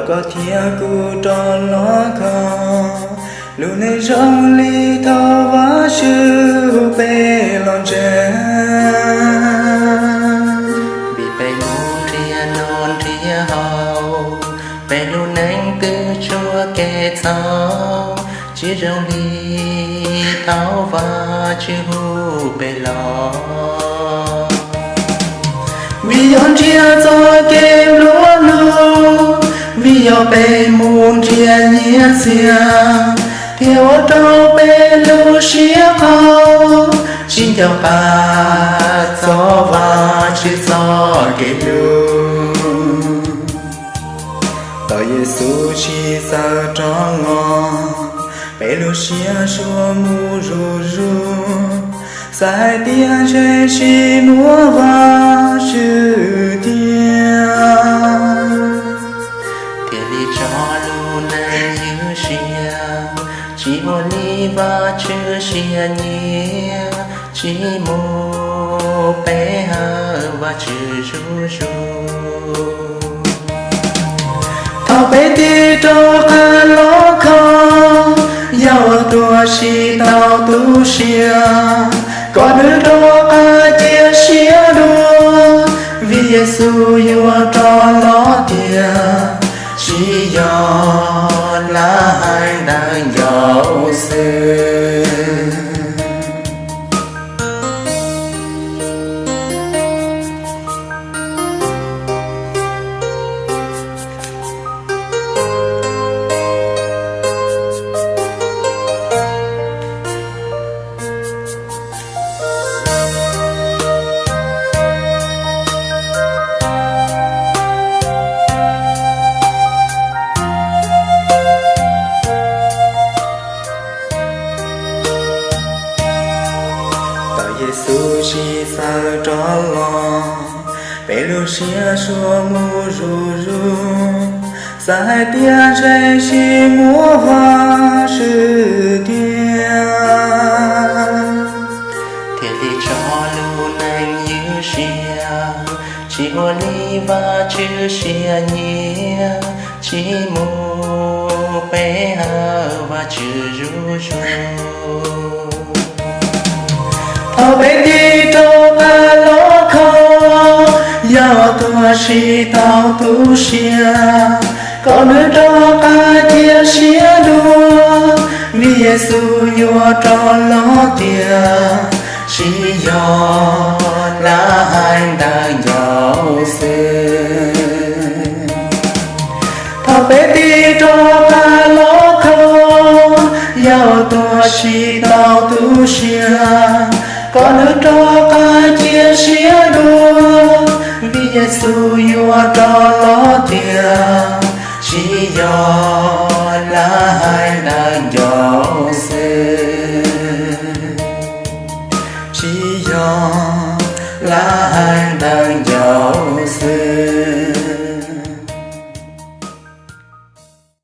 Koj thiab kuv rov los kho lub neej zoo li thaum Vajtswv hu peb los ntseeg. Vim peb mus nrhiav noj nrhiav haus, peb lub neej twb tsuas kev txhaum, tsis zoo li thaum Vajtswv hu peb los. Vim yog nrhiav txoj kev nplua lug, vim yog peb mus nrhiav nyiaj txiag, thiaj ua rau peb lub siab qaug, tsis nco qab txog Vajtswv txoj kev hlub. Thaum Yexus tsis txawj rov los, peb lub siab suab mus zuj zus, xav hais tias ntshe tsis muaj Vajtswv tiag, thiaj li tso lub neej ywj sia, tsis ua li Vajtswv siab nyiam, tsis mus pe hawm Vajtswv zuj zus. Thaum peb tig rov qab los kho, yog ua tuag tsis tau tu siab, kom nws rov qab cia siab dua, vim Yexus yuav rov los tiag, tsis yog lab hais ntawv ncau xwb. Thaum Yexus tsis txawj rov los, peb lub siab suab mus zuj zus, xav hais tias ntshe tsis muaj Vajtswv tiag, thiaj li tso lub neej ywj sia, tsis ua li Vajtswv siab nyiam, tsis mus pe hawm Vajtswv zuj zus. Thaum peb tig rov qab los kho, yog tuag tsis tau tu siab, kom nws rov qab cia siab dua, vim Yexus yuav rov los tiag, tsis yog lab hais ntawv ncau xwb. Thaum peb tig rov qab los kho, yog tuag tsis tau tu siab, kom nws rov qab cia siab dua, vim Yexus yuav rov los tiag, tsis yog lab hais ntawv ncau xwb, tsis yog lab hais ntawv ncau.